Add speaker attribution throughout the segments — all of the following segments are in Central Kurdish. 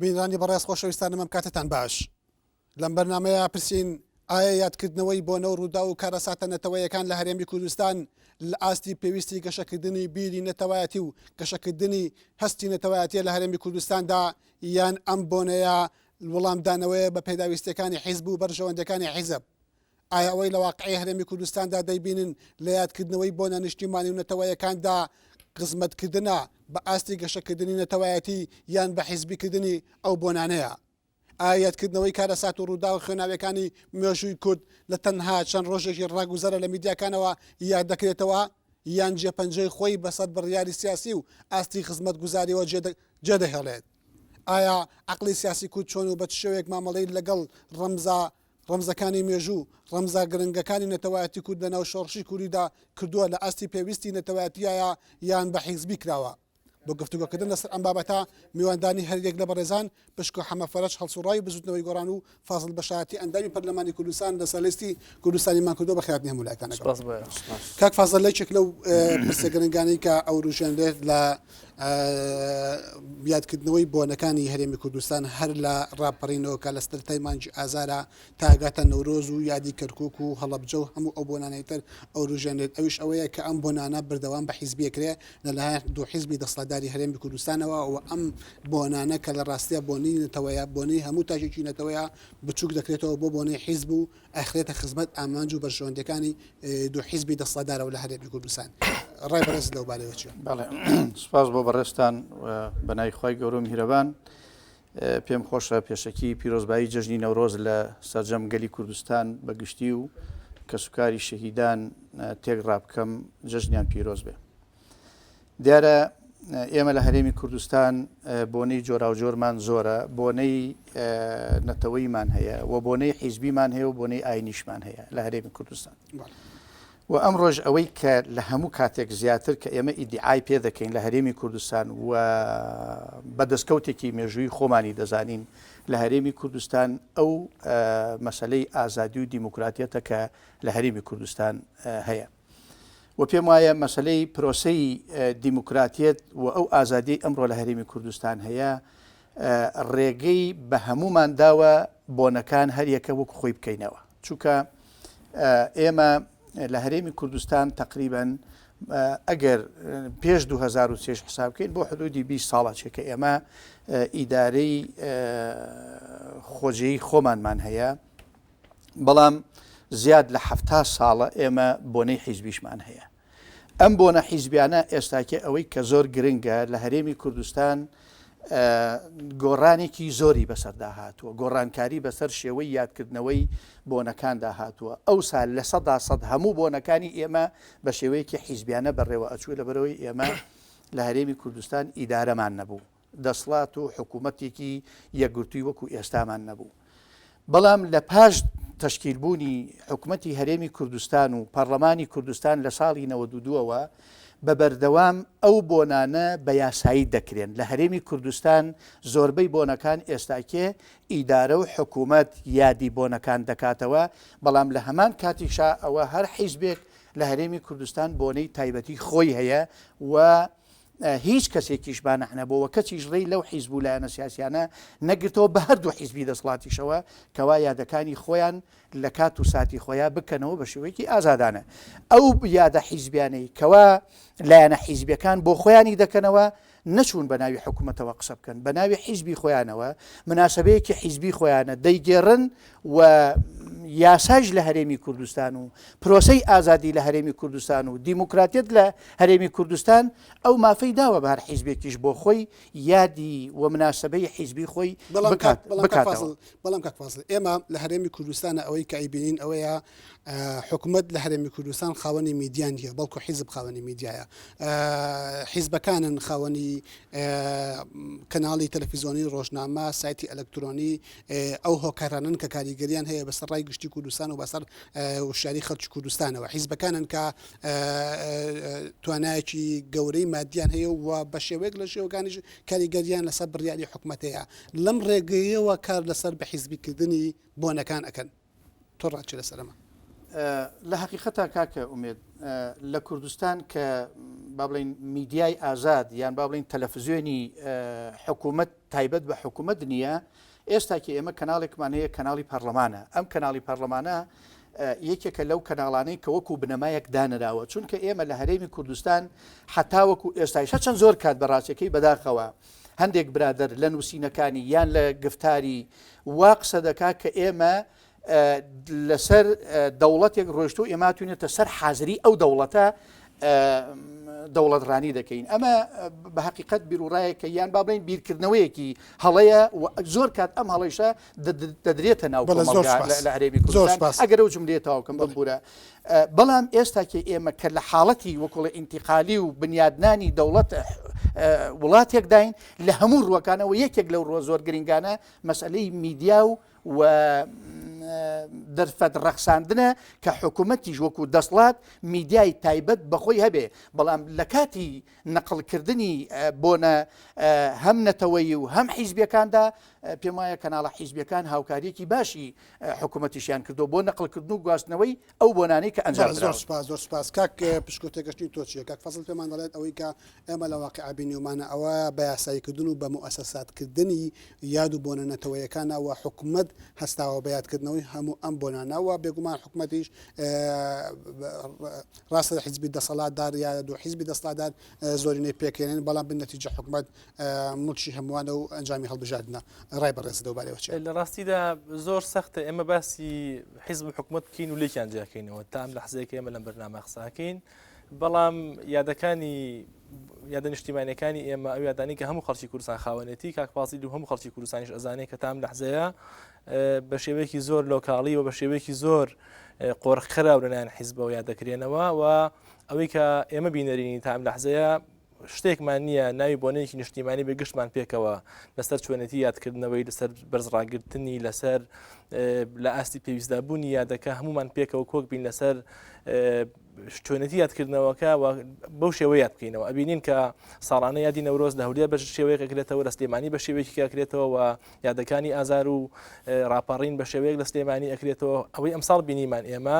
Speaker 1: بینەرانی بەڕێز خۆشەویستانم ئەم کاتەتان باش. لەم بەرنامەیە پرسین ئایا یادکردنەوەی بۆنە و ڕووداو و کارەساتە نەتەوەیەکان لە هەرێمی کوردستان لە ئاستی پێویستی گەشەکردنی بیری نەتەوایەتی و گەشەکردنی هەستی نەتەوایەتیە لە هەرێمی کوردستاندا یان ئەم بۆنەیە وڵامدانەوەیە بە پێداویستیەکانی حیزب و بەرژەوەندەکانی حیزب؟ ئایا ئەوەی لە واقعی هەرێمی کوردستاندا دەیبینن لە یادکردنەوەی بۆنە نیشتیمانی و نەتەوەیەکاندا خزمەتکردنە بە ئاستی گەشەکردنی نەتەوایەتی یان بە حیزبیکردنی ئەو بۆنانەیە؟ ئایا یادکردنەوەی کارەسات و ڕووداوە خوێناویەکانی مێژووی کورد لە تەنها چەند ڕۆژێکی ڕاگوزەرە لە میدیاکانەوە یاد دەکرێتەوە یان جێپەنجەی خۆی بەسەر بڕیاری سیاسی و ئاستی خزمەتگوزاریەوە جێدەهێڵێت؟ ئایا عەقڵی سیاسی کورد چۆن و بە چ شێوەیەک مامەڵەی لەگەڵ ڕەمزە ڕەمزەکانی مێژوو، ڕەمزە گرنگەکانی نەتەوایەتی کورد لەناو شۆڕشی کوردیدا کردووە لە ئاستی پێویستی نەتەوایەتیایە یان بە حیزبی کراوە؟ بۆ گفتوگۆکردن لەسەر ئەم بابەتە میواندانی هەریەک لە بەڕێزان پشکۆ حەمە فەرەج هەڵسوڕاوی بزوتنەوەی گۆڕان و فازڵ بەشارەتی ئەندامی پەرلەمانی کوردستان لەسەر لیستی کوردستانیمان کردووە بەخێرهاتنی هەموو لایەکتان ئەکەم.
Speaker 2: سپاس بۆ ئێوە.
Speaker 1: کاک فازڵ یەکێک لەو پرسە گرنگانەی کە ئەوروژێنرێت لە یادکردنەوەی بۆنەکانی هەرێمی کوردستان هەر لە ڕاپەڕینەوە کە لە سەرەتای مانگی ئازارە تا گاتە نەورۆز و یادی کەرکوک و هەڵەبجە و هەموو ئەو بۆنانەی تر ئەوروژێنرێت ئەویش ئەوەیە کە ئەم بۆنانە بەردەوام بە حیزبی ئەکرێ لەلایەن دوو حیزبی دەسەڵاتداری هەرێمی کوردستانەوە و ئەم بۆنانە کە لە ڕاستیا بۆنی نەتەوەیە بۆنەی هەموو تاکێکی نەتەوەیە بچوک دەکرێتەوە بۆ بۆنەی حیزب و ئەخرێتە خزمەت ئامانج و بەرژەوەندیەکانی دوو حیزبی دەسەڵاتدارەوە لە هەرێمی کوردستان. ڕای بەڕێزت لەو بارەیەوە چیە؟
Speaker 3: بەڵێ سپاس بۆ بەڕێزتان بە ناوی خوای گەورە و میهرەبان پێم خۆشە پێشەکی پیرۆزبایی جەژنی نەورۆز لە سەرجەم گەلی کوردستان بە گشتی و کەسوکاری شەهیدان تێک ڕابکەم جەژنیان پیرۆز بێ. دیارە ئێمە لە هەرێمی کوردستان بۆنەی جۆراوجۆرمان زۆرە، بۆنەی نەتەوەیمان هەیە و بۆنەی حیزبیمان هەیە و بۆنەی ئاینیشمان هەیە لە هەرێمی کوردستان. و ئەمڕۆژ ئەوەی کە لە هەموو کاتێک زیاتر کە ئێمە ئیدیعای پێ دەکەین لە هەرێمی کوردستان و بە دەستکەوتێکی مێژووی خۆمانی دەزانین لە هەرێمی کوردستان ئەو مەسلەی ئازادی و دیموکراتیەتە کە لە هەرێمی کوردستان هەیە. و پێم وایە مەسەلەی پرۆسەی دیموکراتیەت و ئەو ئازادیەی ئەمڕۆ لە هەرێمی کوردستان هەیە ڕێگەی بە هەمومان داوە بۆنەکان هەریەکە وەکو خۆی بکەینەوە چونکە ئێمە لە هەرێمی کوردستان تقریبن ئەگەر پێش 2003 حساب بکەین بۆ حدودی 20 ساڵە چێ کە ئێمە ئیدارەی خۆجێی خۆمانمان هەیە بەڵام زیاد لە حەفتا ساڵە ئێمە بۆنەی حیزبیشمان هەیە. ئەم بۆنە حیزبیانە ئێستاکێ ئەوەی کە زۆر گرنگە لە هەرێمی کوردستان گۆڕانێکی زۆری بەسەردا هاتووە، گۆڕانکاری بەسەر شێوەی یادکردنەوەی بۆنەکاندا هاتووە. ئەوسا 100% هەموو بۆنەکانی ئێمە بە شێوەیەکی حیزبیانە بەڕێوە ئەچوو لەبەرئەوەی ئێمە لە هەرێمی کوردستان ئیدارەمان نەبوو. دەسڵات و حکوومەتێکی یەکگرتووی وەکو ئێستامان نەبوو. بەڵام لە پاش تەشکیلبوونی حکومەتی هەرێمی کوردستان و پەڕلەمانی کوردستان لە ساڵی 92ەوە بە بەردەوام ئەو بۆنانە بە یاسایی دەکرێن. لە هەرێمی کوردستان زۆربەی بۆنەکان ئێستاکێ ئیدارە و حکومەت یادی بۆنەکان دەکاتەوە، بەڵام لە هەمان کاتیشا ئەوە هەر حیزبێک لە هەرێمی کوردستان بۆنەی تایبەتی خۆی هەیە و هیچ کەسێکیش مانع نەبوو و کەسیش ڕێی لەو حیزب و لایەنە سیاسیانە نەگرتەوە بە هەردوو حیزبی دەسڵاتیشەوە کەوا یادەکانی خۆیان لە کات و ساتی خۆیان بکەنەوە بە شێوەیەکی ئازادانە ئەو یادە حیزبیانەی کەوا لایەنە حیزبیەکان بۆ خۆیانی دەکەنەوە نەچوون بە ناوی حکوومەتەوە قسە بکەن بە ناوی حیزبی خۆیانەوە مناسبەیەکی حیزبی خۆیانە دەیگێڕن و یاسایش لە هەرێمی کوردستان و پرۆسەی ئازادی لە هەرێمی کوردستان و دیموکراتیەت لە هەرێمی کوردستان ئەو مافەی داوە بە هەر حیزبێکیش بۆ خۆی یادی و مناسبەی حیزبی خۆی
Speaker 1: بەڵام
Speaker 3: بکات
Speaker 1: بەڵام کاک
Speaker 3: بکاتەوە.
Speaker 1: فازڵ بەڵام کاک فازڵ ئێمە لە هەرێمی کوردستانە ئەوەی کە ئەیبینین ئەوەیە حکومەت لە هەرێمی کوردستان خاوەنی میدیا نییە بەڵکو حیزب خاوەنی میدیایە حیزبەکانن خاوەنی کەناڵی تەلەفیزۆنی ڕۆژنامە سایتی ئەلکترۆنی ئەو هۆکارانەن کە کاریگەریان هەیە بەسەر ڕای گشتی کوردستان و بەسەر وشیاری خەڵکی کوردستانەوە حیزبەکانن کە توانایەکی گەورەی مادیان هەیە و بە شێوەیەک لە شێوەکانیش کاریگەریان لەسەر بڕیاری حکومەت هەیە لەم ڕێگەیەوە کار لەسەر بە حیزبیکردنی بۆنەکان ئەکەن تۆ ڕات چیە لەسەر ئەمە؟
Speaker 3: لە هەقیقەتا کاکە ئومێد لە کوردستان کە با بڵێین میدیای ئازاد یان با بڵێین تەلەفزیۆنی حکوومەت تایبەت بە حکوومەت نییە، ئێستاکی ئێمە کەناڵێکمان هەیە کەناڵی پەرلەمانە، ئەم کەناڵی پەرلەمانە یەکێکە لەو کەناڵانەی کە وەکو بنەمایەک دانراوە، چونکە ئێمە لە هەرێمی کوردستان حتاوەکو ئێستایش هەرچەند زۆر کات بە ڕاستیەکەی بەداخەوە هەندێک برادەر لە نووسینەکانی یان لە گفتاری وا قسە دەکا کە ئێمە لەسەر دەوڵەتێک ڕۆشتوو ئێمە هاتوینەتە سەر حازری ئەو دەوڵەتە دەوڵەتڕانی دەکەین ئەمە بە حقیقت بیرروڕایەکە یان با بڵین بیرکردنەوەیەکی هەڵەیە و زۆر کات ئەم هەڵیشە دەدرێتە ناو لە هەرێمی کوردستان ئەگەر ئەو جملەیە تاوکەم بمبوورە بەڵام ئێستا کە ئێمە کە لە حاڵەتی وەکوڵە ئینتیقالی و بنیادنانی دەوڵەت وڵاتێکداین لە هەموو ڕوەکانەوە یەکێک لەو ڕۆ زۆر گرنگانە مەسئلەی میدیا و و دەرفەت ڕەخساندنە کە حکوومەتیش وەکو دەسڵات میدیای تایبەت بەخۆی هەبێ بەڵام لە کاتی نەقڵکردنی بۆنە هەم نەتەوەیی و هەم حیزبیەکاندا پێم وایە کەناڵە حیزبیەکان هاوکاریەکی باشی حکوومەتیشیان کردو بۆ نەقڵکردن و گواستنەوەی ئەو بۆنانەی کە ئەنجام
Speaker 1: زۆر سپاس زۆر سپاس کاک پشکۆ تێگەشتنی تۆ چیە کاک فەزڵ پێمان دەڵێت ئەوەی کە ئێمە لە واقع بینیومانە ئەوە بە یاساییکردن و بە موئەسەساتکردنی یاد و بۆنە نەتەوەیەکانە و حکومەت هەستاوە بە یادکردنەوەی هەموو ئەم بۆنانە و بێگومان حکومەتیش ڕاستە حیزبی دەسەڵاتدار یا دوو حیزبی دەسەڵاتدار زۆرینەی پێکێنن بەڵام بنەتیجە حکومەت موڵکی هەمووانە و ئەنجامی هەڵبژاردنە. ڕای بەڕێزت لەو بارەیەوە چییە؟
Speaker 2: لە ڕاستیدا زۆر سەختە ئێمە باسی حیزب و حکومەت بکەین و لێکیان جیاکەینەوە تا ئەم لەحزەیە کە ئێمە لەم بەرنامە قساکەین بەڵام یادەکانی یادە نیشتیمانەکانی ئێمە ئەو یادانی کە هەموو خەڵکی کوردستان خاوەنێتی کاک فازیل و هەموو خەڵکی کوردستانیش ئەزانێت کە تا ئەم لەحزەیە بە شێوەیەکی زۆر لۆکاڵی و بە شێوەیەکی زۆر قۆرخکراو لەلایەن حیزبەوە یاد دەکرێنەوە و ئەوەی کە ئێمە بینەرینی تا ئەم لەحزەیە شتێکمان نییە ناوی بۆنەیەکی نیشتیمانی بێ گشتمان پێکەوە لەسەر چۆنێتی یادکردنەوەی لەسەر بەرزڕاگرتنی لەسەر لە ئاستی پێویستدا بوونی یادەکە هەمومان پێکەوە کۆک بین لەسەر چۆنێتی یادکردنەوەکە بەو شێوە یاد بکەینەوە ئەبینین کە ساڵانە یادی نەورۆز لە هەولێر بە شێوەیەک ئەکرێتەوە لە سلێمانی بە شێوەیەکی ئەکرێتەوە و یادەکانی ئازار و ڕاپەڕین بە شێوەیەک لە سلێمانی ئەکرێتەوە ئەوەی ئەمساڵ بینیمان ئێمە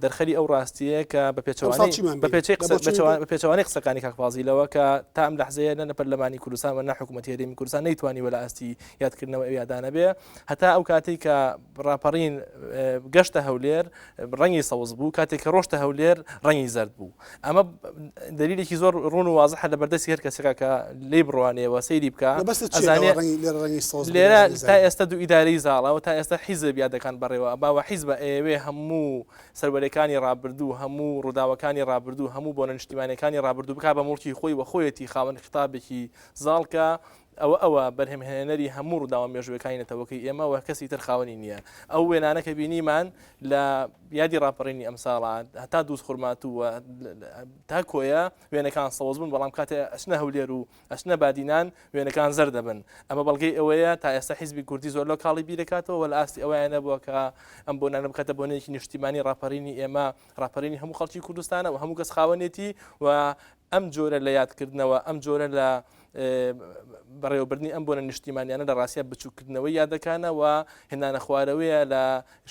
Speaker 2: دەرخەری ئەو ڕاستییە کە بە پێچەوانەی بە پێچەی قسە بە پێچەوانەی قسەکانی کاک فازیلەوە کە تا ئەم لەحزەیە نە لە پەرلەمانی کوردستان و نە حکوومەتی هەرێمی کوردستان نەیتوانیوە لە ئاستی یادکردنەوە ئەو یادانە بێ هەتا ئەو کاتەی کە ڕاپەڕین گەشتە هەولێر ڕەنگی سەوز بوو کاتێک کە ڕۆشتە هەولێر ڕەنگی زەرد بوو ئەمە دلیلێکی زۆر ڕوون و وازحە لە بەردەستی هەر کەسێکا کە لێی بڕوانێەوە سەیری بکە لێرە تا ئێستا دوو ئیدارەی زاڵە و تا ئێستا حیزب یادەکان بەڕێوە باوە حیزبە ئەیەوێ هەموو سەروەرەکانی ڕابردوو هەموو ڕووداوەکانی ڕابردوو هەموو بۆنە نیشتیمانەکانی ڕابردوو بک بە موڵکی خۆی و خۆیەتی خاوەن خیتابێکی زاڵکە ئەوە ئەوە بەرهەمهێنەری هەموو ڕووداوە مێژووەکانی نەتەوەکەی ئێمە و کەسی تر خاوەنی نییە ئەو وێنانە کە بینیمان لە یادی ڕاپەڕینی ئەمساڵە هەتا دووز خورماتوو و تا کۆیە وێنەکان سەوز بوون بەڵام کاتێ ئەچنە هەولێر و ئەچنە بادینان وێنەکان زەرد دەبن ئەمە بەڵگەی ئەوەیە تا ئێستا حیزبی کوردی زۆر لۆکاڵی بیرەکاتەوە لە ئاستی ئەوەیان نەبووە کە ئەم بۆنانە بکاتە بۆنەیەکی نیشتیمانی ڕاپەڕینی ئێمە ڕاپەرینی هەموو خەڵکی کوردستانە و هەموو کەس خاوەنێتی و ئەم جۆرە لە یادکردنەوە ئەم جۆرە لە بەڕێوەبردنی ئەم بۆنە نیشتیمانیانە لە ڕاستیا بچووکردنەوەی یادەکانە و هێنانە خوارەوەیە لە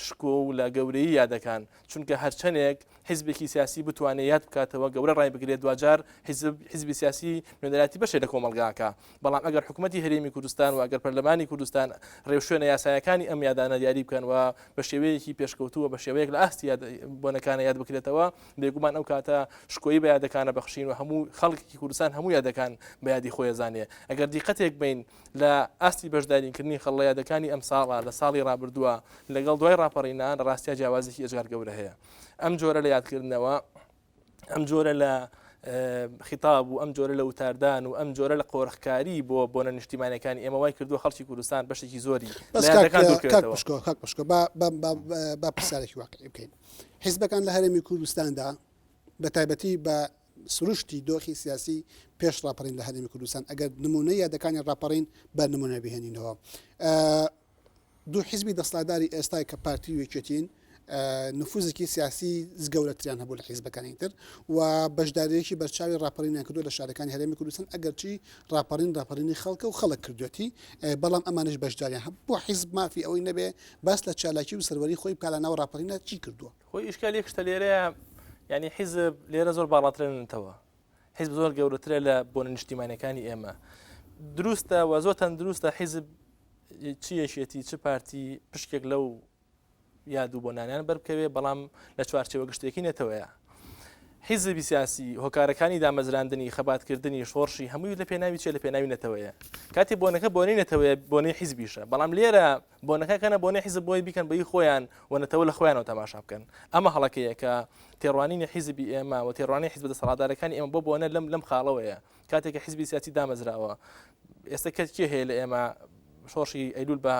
Speaker 2: شکۆ و لە گەورەی یادەکان چونکە هەرچەندێک حیزبێکی سیاسی بتوانێت یاد بکاتەوە گەورە ڕای بگرێت دواجار حیزب حیزبی سیاسی نوێنەرایەتی بەشێ لە کۆمەڵگاکە بەڵام ئەگەر حکوومەتی هەرێمی کوردستان و ئەگەر پەرلەمانی کوردستان ڕێوشوێنە یاسایەکانی ئەم یادانە دیاری بکەن و بە شێوەیەکی پێشکەوتووە بە شێوەیەک لە ئاستی بۆنەکانە یاد بکرێتەوە بێگومان ئەو کاتە شکۆی بە یادەکانە بەخشین و هەموو خەڵکی کوردستان هەموو یادەکان بە یادی خۆی ئەزانێ ئەگەر دیقەتێک بین لە ئاستی بەشداریکردنی خەڵ لە یادەکانی ئەم ساڵە لە ساڵی ڕابردووە لەگەڵ دوای ڕاپەڕینە لە ڕاستیا جیاوازێکی ئێجگار گەورە هەیە ئەم جۆرە لە یادکردنەوە ئەم جۆرە لە خیتاب و ئەم جۆرە لە وتاردان و ئەم جۆرە لە قۆرخکاری بۆ بۆنە نیشتیمانەکانی ئێمە وای کردووە خەڵکی کوردستان بەشێکی زۆری
Speaker 1: کاک پشکۆ با پرسیارێکی واقعی بکەین حیزبەکان لە هەرێمی کوردستاندا بە تایبەتی بە سروشتی دۆخی سیاسی پێش ڕاپەڕین لە هەرێمی کوردستان ئەگەر نمونە یادەکانی ڕاپەڕین بە نمونە بهێنینەوە دوو حیزبی دەسڵاتداری ئێستای کە پارتی و یەکێتین. نفوزێکی سیاسی گەورەتریان هەبوو لە حیزبەکانی تر و بەشداریەکی بەرچاوی ڕاپەڕینیان کردووە لە شارەکانی هەرێمی کوردستان ئەگەرچی ڕاپەڕین ڕاپەڕینی خەڵکە و خەڵک کردوێتی بەڵام ئەمانش بەشداریان هەبوو حیزب مافی ئەوەی نەبێ باس لە چالاکی و سەروەری خۆی بکا لە ناو ڕاپەڕینە چی کردووە؟
Speaker 2: خۆی ئیشکال یەک شتە لێرەیە یعنی حیزب لێرە زۆر باڵاترە لە نەتەوە حیزب زۆر گەورەترە لە بۆنە نیشتیمانەکانی ئێمە دروستە و زۆر تەندروستە حیزب چی یەکێتی چ پارتی پشکێک لەو یاد و بۆنانیان بەربکەوێ بەڵام لە چوارچێوە گشتێکی نەتەوەیە. حیزبی سیاسی هۆکارەکانی دامەزراندنی خەباتکردنی شۆڕشی هەمووی لە پێناوی چیە لە پێناوی نەتەوەیە کاتی بۆنەکە بۆنەی نەتەوەیە بۆنەی حیزبیشە بەڵام لێرە بۆنەکە کەنە بۆنەی حیزب بۆی بیکەن بەی خۆیان و نەتەوە لە خۆیانەوە تەماشا بکەن ئەمە هەڵەکەیە کە تێڕوانینی حیزبی ئێمە و تێڕوانینی حیزبە دەسەڵاتدارەکانی ئێمە بۆ بۆنە لەم لەم خاڵەوەیە کاتێک کە حیزبی سیاسی دامەزراوە ئێستا کەس کێ هەیە لە ئێمە شۆڕشی ئەیلول بە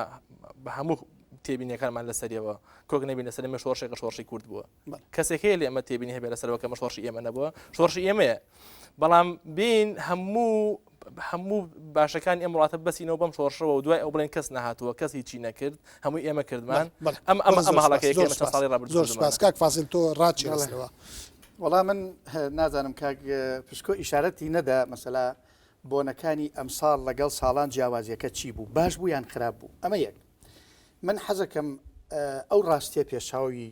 Speaker 2: بە هەموو تێبینیەکانمان لەسەریەوە کۆک نەبین لەسەر ئێمە شۆڕشێکە شۆڕشی کورد بووە کەسێک هەیە لە ئێمە تێبینی هەبێ لەسەرەوە کە ئەمە شۆڕشی ئێمە نەبووە شۆڕشی ئێمەیە بەڵام بین هەموو هەموو باشەکانی ئەم وڵاتە بەسینەوە بەم شۆڕشەوە و دوای ئەو بڵێن کەس نەهاتووە کەس هیچی نەکرد هەمووی ئێمە کردمان ئەم ئەم ئەم هەڵەکەیە کە ئێمە چەند ساڵی ڕابردوو
Speaker 1: زۆر سپاس کاک فازیل تۆ ڕاچی لەسەرەوە.
Speaker 3: وەڵا من نازانم کاک پشکۆ ئیشارەتی نەدا مەسەلا بۆنەکانی ئەمساڵ لەگەڵ ساڵان جیاوازیەکە چی بوو باش بوو یان خراپ بوو ئەمە یەک من حەزەکەم ئەو ڕاستیە پێشاوی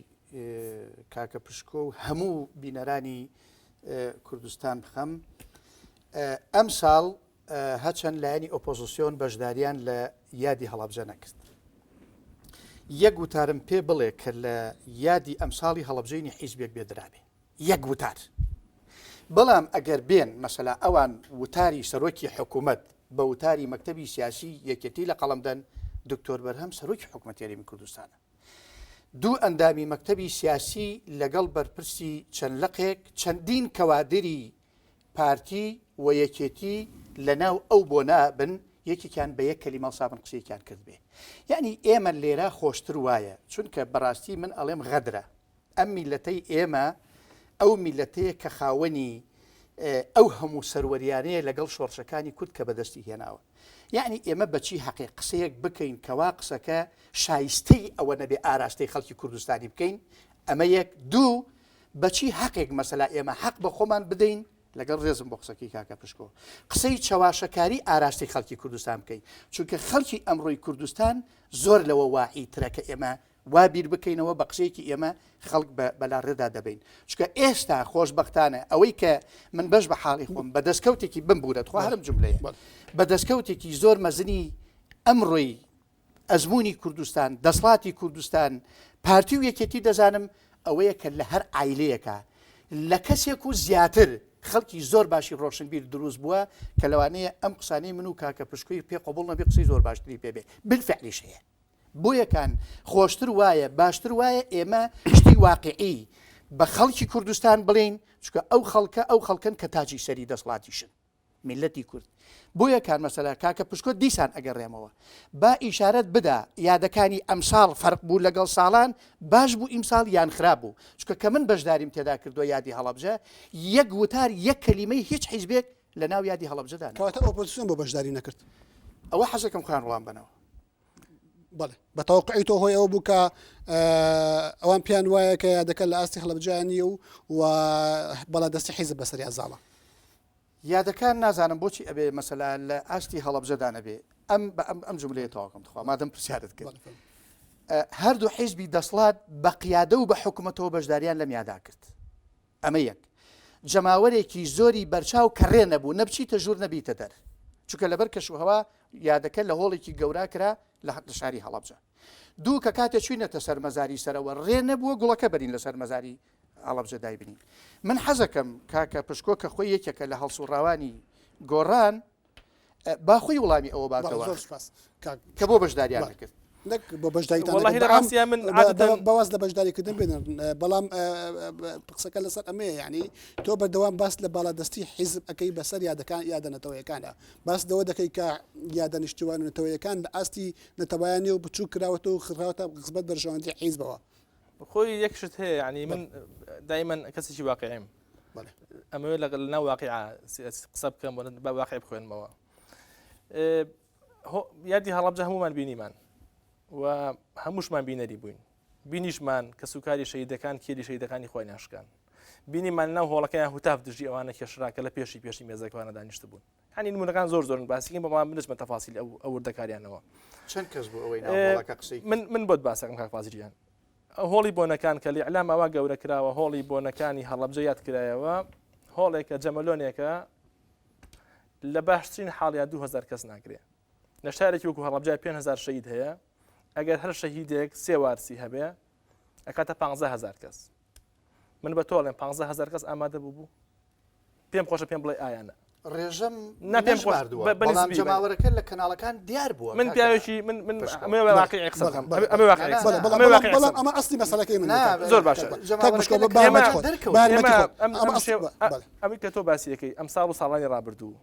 Speaker 3: کاکە پشکۆ و هەموو بینەرانی کوردستان بخەم ئەم ساڵ هەچەند لایەنی ئۆپۆزیسیۆن بەشداریان لە یادی هەڵەبجە نەکرد یەک وتارم پێ بڵێ کە لە یادی ئەمساڵی هەڵەبجەینی حیزبێک بێدرابێ یەک وتار بەڵام ئەگەر بێن مەسەلا ئەوان وتاری سەرۆکی حکوومەت بە وتاری مەکتەبی سیاسی یەکێتی لە قەڵەم دەن دکتۆر بەرهەم سەرۆکی حکوومەتی هەرێمی کوردستانە دوو ئەندامی مەکتەبی سیاسی لەگەڵ بەرپرسی چەند لقێک چەندین کەوادری پارتی و یەکێتی لەناو ئەو بۆنە بن یەکێکیان بە یەک کەلیمە سابن قسەیەکیان کردبێ یعنی ئێمە لێرە خۆشتر وایە چونکە بەڕاستی من ئەڵێم غەدرە ئەم میلەتەی ئێمە ئەو میلەتەیە کە خاوەنی ئەو هەموو سەروەریانەیە لەگەڵ شۆڕشەکانی کورد کە بەدەستی هێناوە یعنی ئێمە بەچی حەقێ قسەیەک بکەین کەوا قسەکە شایستەی ئەوە نەبێ ئاراستەی خەڵکی کوردستانی بکەین ئەمە یەک دوو بەچی حەقێک مەسەلا ئێمە حەق بە خۆمان بدەین لەگەڵ ڕێزم بۆ قسەکەی کاکە پشکۆ قسەی چەواشەکاری ئاراستەی خەڵکی کوردستان بکەین چونکە خەڵکی ئەمڕۆی کوردستان زۆر لەوە واعی ترە کە ئێمە وا بیر بکەینەوە بە قسەیەکی ئێمە خەڵک بەلاڕێدا دەبین چونکە ئێستا خۆشببختانە ئەوەی کە من بەش بە حاڵی خۆم بە دەستکەوتێکی بمبوورە تخوا هەرم جملەیە بە دەستکەوتێکی زۆر مەزنی ئەمڕۆی ئەزموونی کوردستان، دەسڵاتی کوردستان، پارتی و یەکێتی دەزانم ئەوەیە کە لە هەر عایلەیەکا لە کەسێک و زیاتر خەڵکی زۆر باشی ڕۆشنبیر دروست بووە کە لەوانەیە ئەم قسانەی من و کاکە پشکۆی پێ قبوڵ نەبێ قسەی زۆر باشتری پێ بێ بالفعلیش هەیە بۆیەکان خۆشتر وایە باشتر وایە ئێمە شتی واقعی بە خەڵکی کوردستان بڵین چونکە ئەو خەڵکە ئەو خەڵکن کە تاجی سەری دەسڵاتیشن میللەتی کورد. بۆیە کار مەسەلە کاکە پشکۆ دیسان ئەگەڕێمەوە با ئیشارەت بدا یادەکانی ئەمساڵ فەرق بوو لەگەڵ ساڵان باش بوو ئیمساڵ یان خراپ بوو چونکە کە من بەشداریم تێدا کردووە یادی هەڵەبجە یەک وتار یەک کەلیمەی هیچ حیزبێک لە ناو یادی هەڵەبجەدا نەبوو.
Speaker 1: کەواتە ئۆپۆزسیۆن بۆ بەشداری نەکرد؟
Speaker 3: ئەوە حەزەکەم خۆیان وڵام بەنەوە.
Speaker 1: بەڵێ بە تەوەقعی تۆ هۆی ئەوە بوو کە ئەوان پێیان وایە کە یادەکە لە ئاستی هەڵەبجە نییە و و بەڵادەستی حیزب بەسەریان زاڵە.
Speaker 3: یادەکان نازانم بۆچی ئەبێ مەسەلا لە ئاستی هەڵەبجەدا نەبێ ئەم بە ئەم ئەم جملەیە تەواوکەم تخوا مادەم پرسیارت کرد هەردوو حیزبی دەسڵات بە قیادە و بە حکومەتەوە بەشداریان لەم یادا کرد ئەمە یەک جەماوەرێکی زۆری بەرچاو کە ڕێ نەبوو نەبچیتە ژوور نەبیتە دەر چونکە لەبەر کەشوهەوا یادەکە لە هۆڵێکی گەورا کرا لە شاری هەڵەبجە دوو کە کاتێ چوینەتە سەر مەزاری سەرەوە ڕێ نەبووە گوڵەکە بەرین لەسەر مەزاری هەڵەبجە دایبنین من حەزەکەم کاکە پشکۆ کە خۆی یەکێکە لە هەڵسوڕاوانی گۆڕان با خۆی وڵامی ئەوە باتەوە کە بۆ بەشداریان نەکرد
Speaker 1: نەک بۆ بەشداریتان
Speaker 2: من
Speaker 1: بەواز لە بەشداریکردن بێنن بەڵام قسەکە لەسەر ئەمەیە یعنی تۆ بەردەوام باس لە باڵادەستی حیزب ئەەکەی بەسەر یادەکان یادە نەتەوەیەکانە باس لەوە دەکەی کە یادە نیشتیوان و نەتەوەیەکان لە ئاستی نەتەوەیانی و بچوک کراوەتەوە و خراوەتە خزمەت بەرژەوەندی حیزبەوە.
Speaker 2: خۆی یەک شت هەیە یعنی من دائما کەسێکی واقعیم ئەمەوێت لەگەڵ ناو واقع قسە بکەم بۆ بە واقع بخوێنمەوە یادی هەڵەبجە هەمومان بینیمان و هەمووشمان بینەری بووین. بینیشمان کەسوکاری شەهیدەکان کێلی شەهیدەکانی خۆیان شکان. بینیمان ناو هۆڵەکەیان هوتاف دژی ئەوانە کێشرا کە لە پێشی پێشی مێزەکانە دانیشتبوون. هەنی نمونەکان زۆر زۆرن باسیکەین بەڵام بنچمە تەفاسیل ئەو ئەو وردەکاریانەوە.
Speaker 3: چەند کەس بوو ئەوەی ناو هۆڵەکە قسەی
Speaker 2: من من بۆت باسەکەم کاک فازیل گیان. هۆڵی بۆنەکان کە لە ئیعلام ئەوە گەورە کراوە هۆڵی بۆنەکانی هەڵەبجە یاد کرایەوە هۆڵێکە جەمەلۆنێکە لە باشترین حاڵیا 2000 کەس ناگرێ لە شارێکی وەکو هەڵەبجە 5000 شەهید هەیە ئەگەر هەر شەهیدێک سێ وارسی هەبێ ئەکاتە 15000 کەس من بە تۆڵێم 15000 کەس ئامادە بوو بوو پێم خۆشە پێم بڵێ ئایانە
Speaker 3: ڕێژەم نە پێم خواردووە بەڵام جەماوەرەکە لە کەناڵەکان دیار بووە
Speaker 2: من پیاوێکی من من ئەمە واقعی قسە بکەم ئەمە واقعی
Speaker 1: ئەمە واقعی بەڵام ئەمە ئەسلی مەسەلەکەی من
Speaker 2: زۆر باشە ئەمە کە تۆ باسیەکەی ئەم ساڵ و ساڵانی ڕابردوو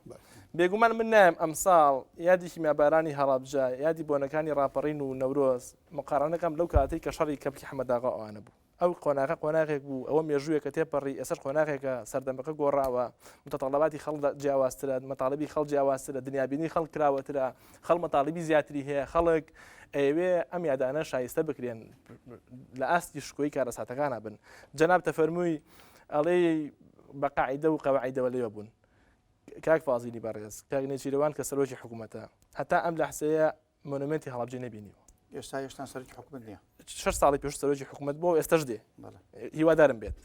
Speaker 2: بێگومان من نایم ئەمساڵ یادی کیمیابارانی هەڵەبجە یادی بۆنەکانی ڕاپەڕین و نەورۆز مقارنەکەم لەو کاتەی کە شەڕی کەپکی حەمەداغا ئەوانە بوو ئەو قۆناغە قۆناغێک بوو، ئەوە مێژوویەکە تێپەڕی، ئێستاش قۆناغێکە، سەردەمەکە گۆڕاوە، متطلباتی خەڵک جیاوازترە، مەتاڵیبی خەڵک جیاوازترە، دنیابینی خەڵک کراوەترە، خەڵک مەتاڵیبی زیاتری هەیە، خەڵک ئەیەوێ ئەم یادانە شایستە بکرێن، لە ئاستی شکۆی کارەساتەکانا بن. جەنابتە فەرمووی ئەڵێی بە قاعیدە و قەواعیدەوە لێوە بوون. کاک فازیلی بەڕێز، کاک نێچیرەوان کە سەرۆکی حکوومەتە، هەتا ئەم لەحسەیە مۆنۆمێنتی هەڵەبجەی نەبینیوە.
Speaker 3: ئێستا هێشتا سەرۆکی حکومەت نییە.
Speaker 2: شەش ساڵی پێش سەرۆکی حکومەت بۆ ئێستش دێ هیوادارم بێت.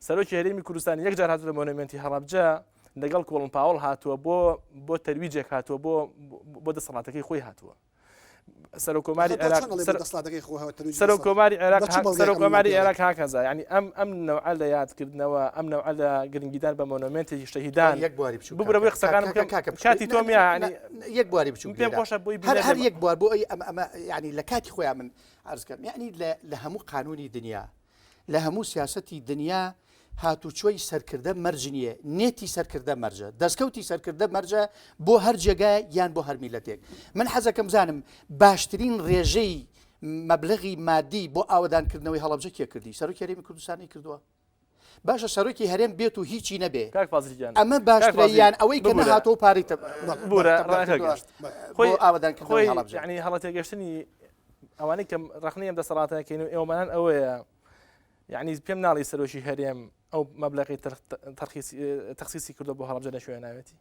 Speaker 2: سەرۆکی هەرێمی کوردستان یەک جار هاتووە مۆنۆمێنتی هەڵەبجە لەگەڵ کۆڵن پاوڵ هاتووە بۆ بۆ تەرویجێک هاتووە بۆ بۆ دەسەڵاتەکەی خۆی هاتووە. سەرۆکۆماری عێراق سەرۆکۆماری عێراق سەرۆکۆماری عێراق هاکەزا یعنی ئەم ئەم نەوعە لە یادکردنەوە ئەم نەوعە لە گرنگیدان بە مۆنۆمێنتێکی شەهیدان
Speaker 3: یەک بواری بچوو
Speaker 2: ببرە بۆی قسەکانم بکەم
Speaker 3: کاکە
Speaker 2: کاتی تۆم یعنی
Speaker 3: یەک بواری بچوو
Speaker 2: پێم خۆشە بۆی
Speaker 3: هەر هەر یەک بوار بۆ ئەی ئەمە ئەمە یعنی لە کاتی خۆیان من عەرز کەم یعنی لە لە هەموو قانونی دنیا لە هەموو سیاسەتی دنیا هاتوچۆی سەرکردە مەرج نییە نێتی سەرکردە مەرجە دەستکەوتی سەرکردە مەرجە بۆ هەر جێگای یان بۆ هەر میلەتێک من حەزەکەم زانم باشترین ڕێژەی مەبلغی مادی بۆ ئاوەدانکردنەوەی هەڵەبجە کێ کردی سەرۆکی هەرێمی کوردستانی کردووە باشە سەرۆکی هەرێم بێت و هیچی نەبێ
Speaker 2: کاک فازیل گیان
Speaker 3: ئەمە باشترە یان ئەوەی کە نەهاتەوە و پارەی
Speaker 2: بورە ڕاگەشت خۆی ئاوەدانکردنەوەی هەڵەبجە یعنی هەڵەتێگەشتنی ئەوانەی کە ڕەخنەی ئەم دەسەڵاتەکەین و ئێوەمانان ئەوەیە یعنی پێم ناڵی سەرۆکی هەرێم ئەو مەبلەغی تەخسیسی کردو بۆ هەڵەبجە لە شوێ ناوێتی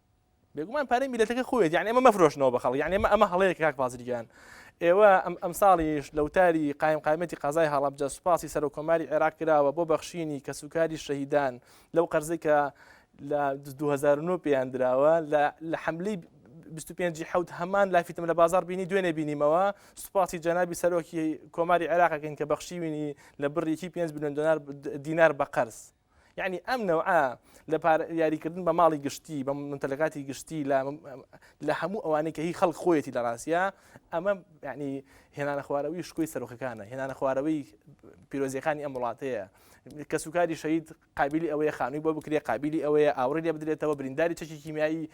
Speaker 2: بێگومان پارەی میلەتەکە خۆیەتی یعنی ئێمە مەفرۆشنەوە بە خەڵک یعنی ئێمە ئەمە هەڵەیە کاک فازیل گیان ئێوە ئەم ئەمساڵیش لە وتاری قایم قایمەتی قەزای هەڵەبجە سوپاسی سەرۆک کۆماری عێراق کراوە بۆ بەخشینی کەسوکاری شەهیدان لەو قەرزەی کە لە 2009 پێیان دراوە لە لە حملەی 25 حوت هەمان لافیتم لە بازار بینی دوێنێ بینیمەوە سوپاسی جەنابی سەرۆکی کۆماری عێراقەکەین کە بەخشیوینی لە بڕێکی 5 میلیۆن دۆلار دینار بە قەرز یەعنی ئەم نەوعە لە یاریکردن بە ماڵی گشتی بە ممتەلەکاتی گشتی لە لە هەموو ئەوانەی کە هی خەڵک خۆیەتی لە ڕاستە ئەمە یعنی هێنانە خوارەوەی شکۆی سەرۆکەکانە هێنانە خوارەوەی پیرۆزیەکانی ئەم وڵاتەیە کەسوکاری شەید قابلی ئەوەیە خانووی بۆ بکرێ قابلی ئەوەیە ئاوڕی لێ بدرێتەوە برینداری چەکی کیمیایی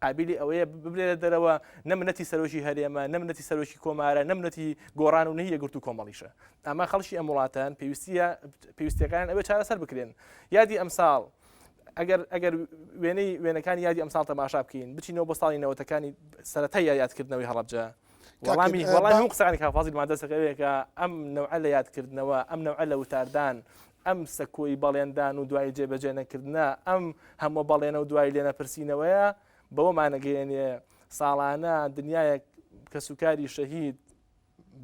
Speaker 2: قابلی ئەوەیە ببرێتە دەرەوە نەمنەتی سەرۆکی هەرێمە نەمنەتی سەرۆکی کۆمارە نەمنەتی گۆڕان و نهی یەکگرتوو کۆمەڵیشە ئەمە خەڵکی ئەم وڵاتەن پێویستیە پێویستیەکان ئەوێ چارەسەر بکرێن یادی ئەمساڵ ئەگەر ئەگەر وێنەی وێنەکانی یادی ئەمساڵ تەماشا بکەین بچینەوە بۆ ساڵی نەوەتەکانی سەرەتای یادکردنەوەی هەڵەبجە وەڵامی وەڵامی هەموو قسەکانی کاک فازیل مادەسەکەوەیە کە ئەم نەوعە لە یادکردنەوە ئەم نەوعە لە وتاردان ئەم سەکۆی بەڵێندان و دوای جێبەجێ نەکردنە ئەم هەموو بەڵێنە و دوای لێنەپرسینەوەیە بەوەمانەگەیەنێ ساڵانە دنیایەک کەسوکاری شەهید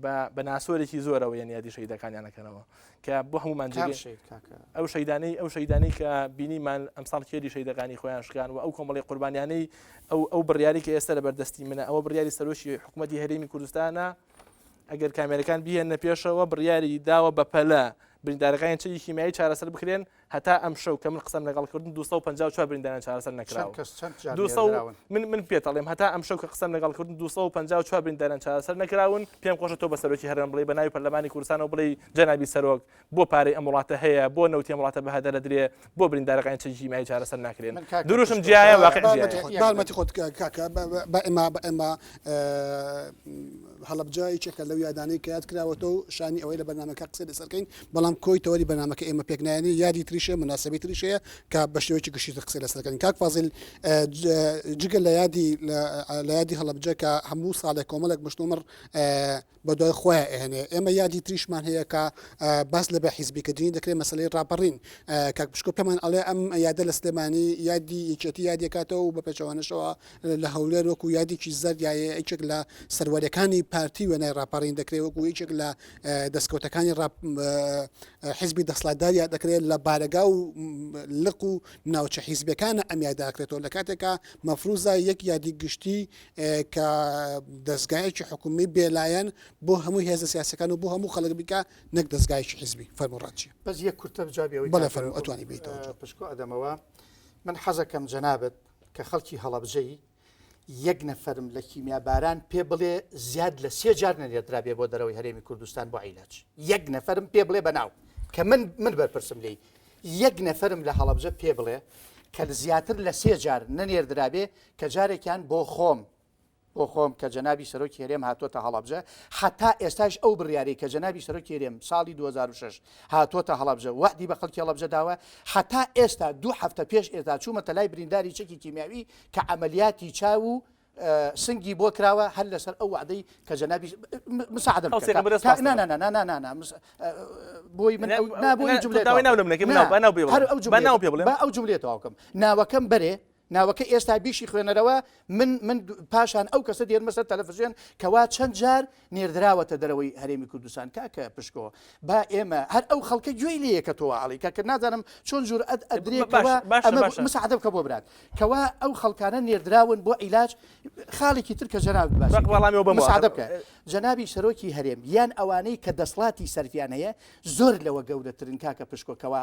Speaker 2: بە بە ناسۆرێکی زۆرەوە یەن یادی شەهیدەکانیان ئەکەنەوە کە بۆ هەمومان
Speaker 3: کام جێگەی شەهید کاکە؟
Speaker 2: ئەو شەهیدانەی ئەو شەهیدانەی کە بینیمان ئەمساڵ کێری شەهیدەکانی خۆیان شکان و ئەو کۆمەڵی قوربانیانەی ئەو ئەو بڕیاری کە ئێستا لە بەردەستی منە ئەوە بڕیاری سەرۆکی حکوومەتی هەرێمی کوردستانە ئەگەر کامێرەکان بیهێننە پێشەوە بڕیاری داوە بە پەلە بریندارەکانی چەکی کیمیایی چارەسەر بکرێن هەتا ئەمشەو کە من قسەم لەگەڵ کردن 254 برینداران چارەسەر
Speaker 3: چەند
Speaker 2: نەکراون.
Speaker 3: کەس چەند جار
Speaker 2: 200
Speaker 3: نێردراون؟
Speaker 2: من من پێت ئەڵێم هەتا ئەمشەو کە قسەم لەگەڵ کردن 254 برینداران چارەسەر نەکراون پێم خۆشە تۆ بە سەرۆکی هەرێم بڵێی بە ناوی پەرلەمانی کوردستانەوە بڵێی جەنابی سەرۆک بۆ پارەی ئەم وڵاتە هەیە بۆ نەوتی ئەم وڵاتە بە هەدەر ئەدرێ بۆ بریندارەکانی چەکی کیمیایی چارەسەر ناکرێن
Speaker 3: من کاکە
Speaker 2: دروشم
Speaker 3: پشتۆ
Speaker 2: جیایە
Speaker 3: با
Speaker 2: واقع
Speaker 3: با
Speaker 2: جیایە
Speaker 3: یەک
Speaker 1: بارمەتی
Speaker 3: دەقیقە.
Speaker 1: خۆت کاکە بە ئێمە بە ئێمە هەڵەبجە یەکێکە لەو یادانەی کە یاد کراوەتەوە و شانی ئەوەی لە بەرنامەکە قسەی لەسەر کەین بەڵام کۆی تەوەری بەرنامەکە ئێمە پێک نایەنێ یادی تریش. تریش هەیە، موناسەبەی تریش هەیە کە بە شێوەیەکی گشتیتر قسەی لەسەر دەکەین. کاک فازیل جگە لە یادی لە یادی هەڵەبجە کە هەموو ساڵێک کۆمەڵێک مشتومڕ بە دوای خۆیان ئەهێنێ ئێمە یادی تریشمان هەیە کە باس لە بە حیزبیکردنی دەکرێت مەسلەی ڕاپەڕین کاک پشکۆ پێمان ئەڵێ ئەم یادە لە سلێمانی یادی یەکێتی یادێکاتەوە و بە پێچەوانەشەوە لە هەولێر وەکو یادێکی زەرد یا یەکێک لە سەروەریەکانی پارتی وێنای ڕاپەڕین دەکرێت وەکو یەکێک لە دەستکەوتەکانی حیزبی دەسڵاتدار یاد دەکرێت لە بارەگا و لق و ناوچە حیزبەکانە ئەم یادە ئەکرێتەوە لە کاتێکا مەفروزە یەک یادی گشتی کە دەستگایەکی حکومی بێلایەن بۆ هەموو هێزە سیاسەکان و بۆ هەموو خەڵک بکە نەک دەستگایەکی حیزبی فەرموو ڕات چیە؟
Speaker 3: بەس یەک کورتە جوابی ئەوەی
Speaker 1: بەڵێ فەرموو ئەتوانی بیتەوە
Speaker 3: پشکۆ ئەدەمەوە من حەزەکەم جەنابت کە خەڵکی هەڵەبجەی یەک نەفەرم لە کیمیاباران پێ بڵێ زیاد لە سێ جار نەنێردرابێ بۆ دەرەوەی هەرێمی کوردستان بۆ عیلاج یەک نەفەرم پێ بڵێ بەناو کە من من بەرپرسم لێی یەک نەفەرم لە هەڵەبجە پێ بڵێ کە زیاتر لە سێ جار نەنێردرابێ کە جارێکیان بۆ خۆم بۆ خۆم کە جەنابی سەرۆکی هەرێم هاتۆتە هەڵەبجە حتا ئێستاش ئەو بڕیارەی کە جەنابی سەرۆکی هەرێم ساڵی 2006 هاتۆتە هەڵەبجە وەعدی بە خەڵکی هەڵەبجە داوە حتا ئێستا دوو هەفتە پێش ئێستا چوومەتە لای برینداری چەکی کیمیاوی کە عەمەلیاتی چاو و سنگی بۆ کراوە هەر لەسەر ئەو وعدەی کە جەنابی مساعدم بۆی من بۆی جملەی ئەو جملەی تەواوکەم ناوەکەم بەرێ ناوەکە ئێستا بیشی خوێنەرەوە من من پاشان ئەو کەسە دێنمە سەر تەلەفزیۆن کەوا چەند جار نێردراوەتە دەرەوەی هەرێمی کوردستان کاکە پشکۆ با ئێمە هەر ئەو خەڵکە گوێی لێیە کە تۆ ئەڵێی کاکە نازانم چۆن جورئەت ئەدرێ کەوا ئەمە مساعدە بکە بۆ برات کەوا ئەو خەڵکانە نێردراون بۆ عیلاج خاڵێکی تر کە جەنابت باسی مساعدە بکە جەنابی سەرۆکی هەرێم یان ئەوانەی کە دەسڵاتی سەرفیان هەیە زۆر لەوە گەورەترن کاکە پشکۆ کەوا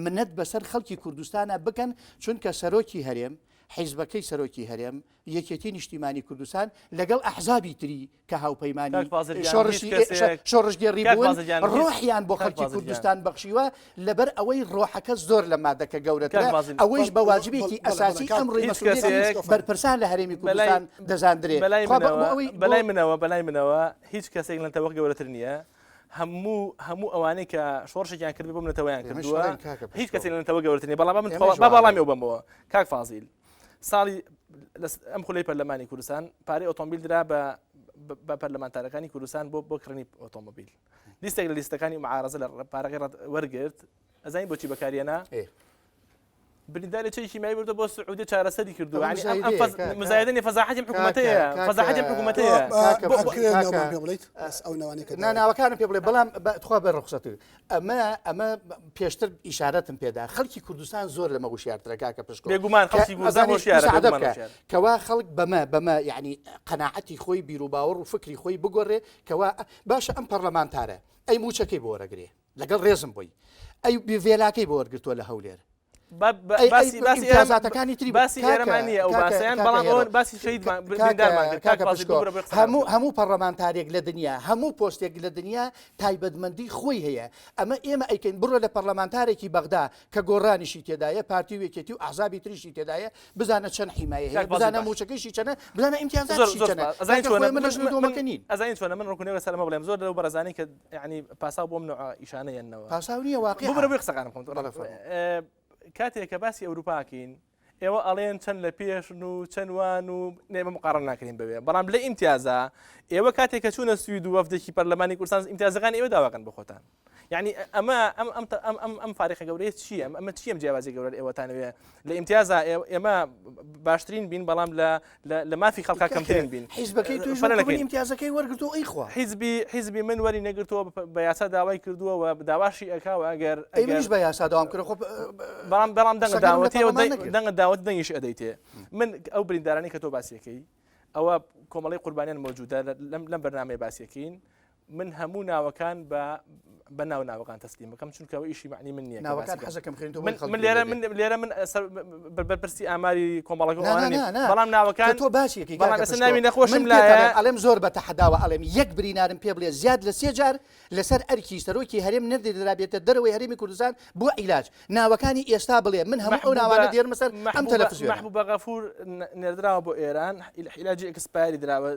Speaker 3: منەت بەسەر خەڵکی کوردستانە بکەن چونکە سەرۆکی هەرێم حیزبەکەی سەرۆکی هەرێم یەکێتی نیشتیمانی کوردستان لەگەڵ ئەحزابی تری کە هاوپەیمانی شۆڕشگێڕی بوون ڕۆحیان بۆ خەڵکی کوردستان بەخشیوە لەبەر ئەوەی ڕۆحەکە زۆر لە مادەکە گەورەترە ئەوەیش بە واجبێکی ئەساسی ئەمڕۆی مەسئولیەتی بەرپرسان لە هەرێمی کوردستان دەزاندرێ
Speaker 2: بەلای منەوە بەلای منەوە هیچ کەسێک لە نەتەوە گەورەتر نییە هەموو هەموو ئەوانەی کە شۆڕشێکیان کردبێ بۆ نەتەوەیان کردووە هیچ کەسێک لە نەتەوە گەورەتر نییە بەڵام من با بەڵامی ئەو بەمەوە کاک فازیل ساڵی ئەم خولەی پەرلەمانی کوردستان پارەی ئۆتۆمبیل درا بە بە پەرلەمانتارەکانی کوردستان بۆ بۆ کڕینی ئۆتۆمۆبیل لیستێک لە لیستەکانی معارەزە لە پارەکەی وەرگرت ئەزانی بۆچی بەکاریەنا برینداری چەکی کیمیایی بردووە بۆ سعودیە چارەسەری کردووە یعنی ئەم ئەم فەز مزایدە نیە فەزاحەتی ئەم حکوومەتەیە فەزاحەتی ئەم حکوومەتەیە
Speaker 1: ئەو ناوانەی کە
Speaker 3: نا ناوەکانم پێ بڵێ بەڵام تخوا بە ڕوخسەت ئەمە ئەمە پێشتر ئیشارەتم پێدا خەڵکی کوردستان زۆر لەمە وشیارترە کاکە پشکۆ
Speaker 2: بێگومان خەڵکی کوردستان هۆشیارە بێگومان هۆشیارە.
Speaker 3: کەوا خەڵک بەمە بەمە یعنی قەناعەتی خۆی بیروباوەڕ و فکری خۆی بگۆڕێ کەوا باشە ئەم پەرلەمانتارە ئەی موچەکەی بۆ وەرەگرێ لەگەڵ ڕێزم بۆی ئەی ڤێلاکەی بۆ وەرگرتووە لە هەولێر
Speaker 2: ئەی تری باسی ئێرەمان نییە ئەو باسیان بەڵام ئەوە باسی شەهیدمان بریندارمان کرد کاکە پشکۆ
Speaker 3: هەموو هەموو پەڕلەمانتارێک لە دنیا هەموو پۆستێک لە دنیا تایبەتمەندی خۆی هەیە ئەمە ئێمە ئەیکەین بڕۆ لە پەڕلەمانتارێکی بەغدا کە گۆڕانیشی تێدایە پارتی و یەکێتی و ئەحزابی تریشی تێدایە بزانە چەند حیمایە هەیە بزانە موچەکەیشی چەنە بزانە ئیمتیازاتیشی چەنە
Speaker 2: ئەزانی چۆنە من ڕکونەوە سەرمە بڵێم زۆر لەو بەڕێزانەی کە یعنی پاساو بۆم نوع ئیشانە یەنەوە
Speaker 3: پاساو نییە واقع
Speaker 2: ببرە بۆی قسەکانم خۆم کاتێک کە باسی ئەوروپاکەین ئێوە ئەڵێن چەند لە پێشن و چەند وان و نێمە مقاڕن ناکرین بەوێ بەڵام لە ئیمتیازە ئێوە کاتێک کە چوونە سوید و وەفدێکی پەرلەمانی کوردستان ئیمتیازەکان ئێوە داواکەن بۆ خۆتان یعنی ئەمە ئەم ئەم ئەم ئەم ئەم فارقە گەورەیە چییە ئەمە چییە ئەم جیاوازی گەورە ئێوەتانەوێ لە ئیمتیازا ئێمە باشترین بین بەڵام لە لە مافی خەڵکا کەمترین بین
Speaker 3: حیزبەکەی توش فەرە نەکەین ئیمتیازەکەی وەرگرتووە ئەی خوا
Speaker 2: حیزبی حیزبی من وەری نەگرتووە بە یاسا داوای کردووە و داواشی ئەکا و ئەگەر
Speaker 3: ئەی منیش بە یاسا داوام کرد خۆ
Speaker 2: بەڵام بەڵام دەنگە داوەتی و دەنگە داوەت دەنگیش ئەدەیتێ من ئەو بریندارانی کە تۆ باسیەکەی ئەوە کۆمەڵی قوربانیان مەوجودە لەم لەم بەرنامەیە باسیەکەین من هەموو ناوەکان بە بە ناو ناوەکان تەسلیم بکەم چونکە ئەوە ئیشی معنی من نییە
Speaker 3: ناوەکان حەزەکەم خوێندەوە
Speaker 2: من من لێرە من لێرە من بەرپرسی ئاماری کۆمەڵەکە بەڵام ناوەکان
Speaker 3: تۆ باسیەکی
Speaker 2: بەڵام ئێستا ناوی نەخۆشم لایە
Speaker 3: ئەڵێم زۆر بە تەحەداوە ئەڵێم یەک برینارم پێ بڵێ زیاد لە سێ جار لەسەر ئەرکی سەرۆکی هەرێم نەردرابێتە دەرەوەی هەرێمی کوردستان بۆ عیلاج ناوەکانی ئێستا بڵێ من هەموو ئەو ناوانە دێرمە سەر ئەم تەلەفزیۆنە.
Speaker 2: مەحبوبە غەفور نێردراوە بۆ ئێران عیلاجی expire ی دراوە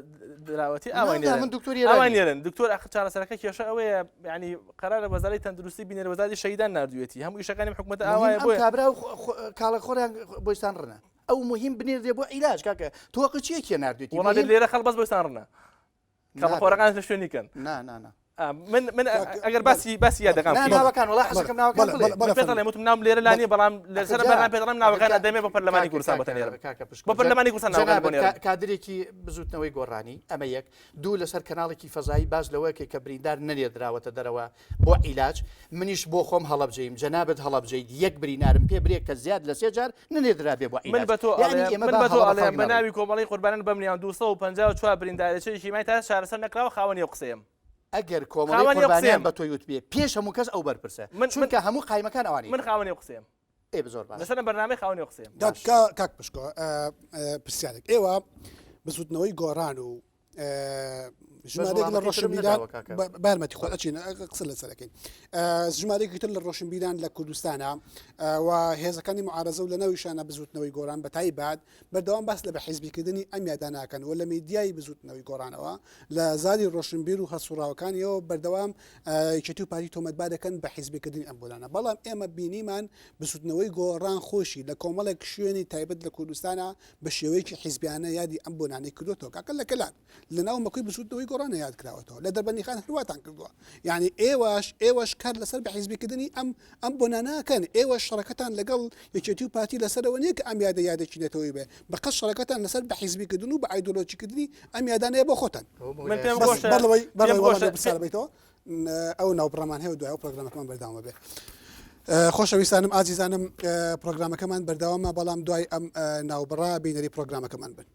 Speaker 2: دراوەتی ئاوای نێرن
Speaker 3: من دکتۆری ئێران
Speaker 2: ئاوای نێرن دکتۆر. ئاخر چارەسەرەکە کێشە ئەوەیە یعنی قەرارە وەزارەتی تەندروستی بینێرە وەزارەتی شەهیدان ناردوویەتی هەموو ئیشەکانی حکومەتە ئاوایە
Speaker 3: ئەم
Speaker 2: بۆیە
Speaker 3: کابرا و خۆ- خۆ- کاڵە خۆریان بۆیستان ڕنە ئەو مهم بنێردێ بۆ عیلاج کاکە تۆقی چیە کێ ناردوێتی
Speaker 2: وەڵا
Speaker 3: مهم-
Speaker 2: لێرە خەڵ بەس بۆیستان ڕنە کاڵە
Speaker 3: نابێ.
Speaker 2: خۆرەکان لە شوێنی کەن
Speaker 3: نا نا نا
Speaker 2: آ، من من ئەگەر باسی باسی یادەکان
Speaker 3: نا
Speaker 2: بکەین.
Speaker 3: ناوەکان وەڵا حەزەکەم ناوەکان
Speaker 1: بەڵێ،
Speaker 3: بڵێ
Speaker 1: بەڵێ، بەڵێ،
Speaker 2: من پێت ئەڵێم وتم ناوم لێرە لا نییە بەڵام لەسەر
Speaker 3: جا-
Speaker 2: بەرنامە پێت ئەڵێم ناوەکان
Speaker 3: کاکە-
Speaker 2: ئەدەمێ بۆ پەرلەمانی
Speaker 3: کاکە-
Speaker 2: کوردستان بۆ
Speaker 3: کاکە-
Speaker 2: تەنێرم
Speaker 3: کاکە پشکۆ.
Speaker 2: بۆ پەرلەمانی کوردستان ناوەکان بۆ
Speaker 3: جەنابت
Speaker 2: نێرم
Speaker 3: کا- کادرێکی بزوتنەوەی گۆڕانی ئەمە یەک دوو لەسەر کەناڵێکی فەزایی باس لەوەکەی کە بریندار نەنێردراوەتە دەرەوە بۆ عیلاج منیش بۆ خۆم هەڵەبجەیم جەنابت هەڵەبجەیت یەک برینارم پێ برێ کە زیاد لە سێ جار نەنێردرابێ بۆ
Speaker 2: من
Speaker 3: عیلاج
Speaker 2: بە تۆ
Speaker 3: یعنی
Speaker 2: ئەڵێم
Speaker 3: ئێمە
Speaker 2: من
Speaker 3: با
Speaker 2: بە تۆ
Speaker 3: هەڵە بە
Speaker 2: ئەڵێم
Speaker 3: خەڵک
Speaker 2: بە
Speaker 3: نەڵێین.
Speaker 2: ناوی کۆمەڵەی قوربانیان بەمنیان 254 بریندارێکی شیمای تا چارەسەر نەکراوە خاوەنی ئەو قسەیەم
Speaker 3: ئەگەر کۆمەڵەی
Speaker 2: خاوەنی ئەو
Speaker 3: قوربانیان
Speaker 2: قسەیەم.
Speaker 3: بە تۆی وتبێ پێش هەموو کەس ئەو بەرپرسە
Speaker 2: من- من-
Speaker 3: چونکە هەموو قایمەکان ئەوانی
Speaker 2: من خاوەنی ئەو قسەیەم
Speaker 3: ئێ زۆر باش
Speaker 2: لەسەر ئەم بەرنامەی خاوەنی ئەو قسەیەم
Speaker 1: کاک کا- کاک پشکۆ ئە، ئە، پرسیارێک ئێوە بزوتنەوەی گۆڕان و ئە، ژمارەیەک لە
Speaker 3: وەڵامەکەی ترم
Speaker 1: ڕۆشنبیران
Speaker 3: نەداوە کاکە.
Speaker 1: بە- بە یارمەتی خۆت ئەچین ئە، قسە لەسەر ئەکەین ئە، ژمارەیەکی تر لە ڕۆشنبیران لە کوردستانە ئە، و هێزەکانی معارەزە و لە ناویشانە بزوتنەوەی گۆڕان بە تایبەت بەردەوام باس لە بەحیزبیکردنی ئەم یادە ناکەن و لە میدیای بزوتنەوەی گۆڕانەوە لە زاری ڕۆشنبیر و هەڵسوڕاوەکانیەوە بەردەوام یەکێتی و پارتی تۆمەتبار دەکەن بە حیزبیکردنی ئەم بۆنانە بەڵام ئێمە بینیمان بزوتنەوەی گۆڕان خۆشی لە کۆمەڵێک شوێنی تایبەت لە کوردستانە بە شێوەیەکی حیزبیانە یادی ئەم بۆنانەی کردوێتەوە کاکە لە کەلار لەناو مەکۆی بزوتنەوەی گۆڕانە یاد کراوەتەوە لە دەربەندیخان هەرواتان کردووە یعنی ئێوەش ئێوەش کار لەسەر بە حیزبیکردنی ئەم ئەم بۆنانەکەن ئێوە شەڕەکەتان لەگەڵ یەکێتی و پارتی لەسەرەوە نییە کە ئەم یادە یادێکی نەتەوەی بێ بەقەت شەڕەکەتان لەسەر بە حیزبیکردن و بە ئایدۆلۆژیکردنی ئەم یادانەیە بۆ خۆتان.
Speaker 2: من پێم
Speaker 1: بەس
Speaker 2: خۆشە
Speaker 1: بەر لەوەی بەر
Speaker 2: پێم
Speaker 1: لەوەی وەڵام
Speaker 2: خۆشە
Speaker 1: لەو پرسیارە بەیتەوە ئەو ناوبڕەمان هەیە و دوای ئەو پرۆگرامەکەمان بەردەوامە بێ. خۆشەویستانم ئازیزانم پرۆگرامەکەمان بەردەوامە بەڵام دوای ئەم ناوبڕە بینەری پرۆگرامەکەمان بن.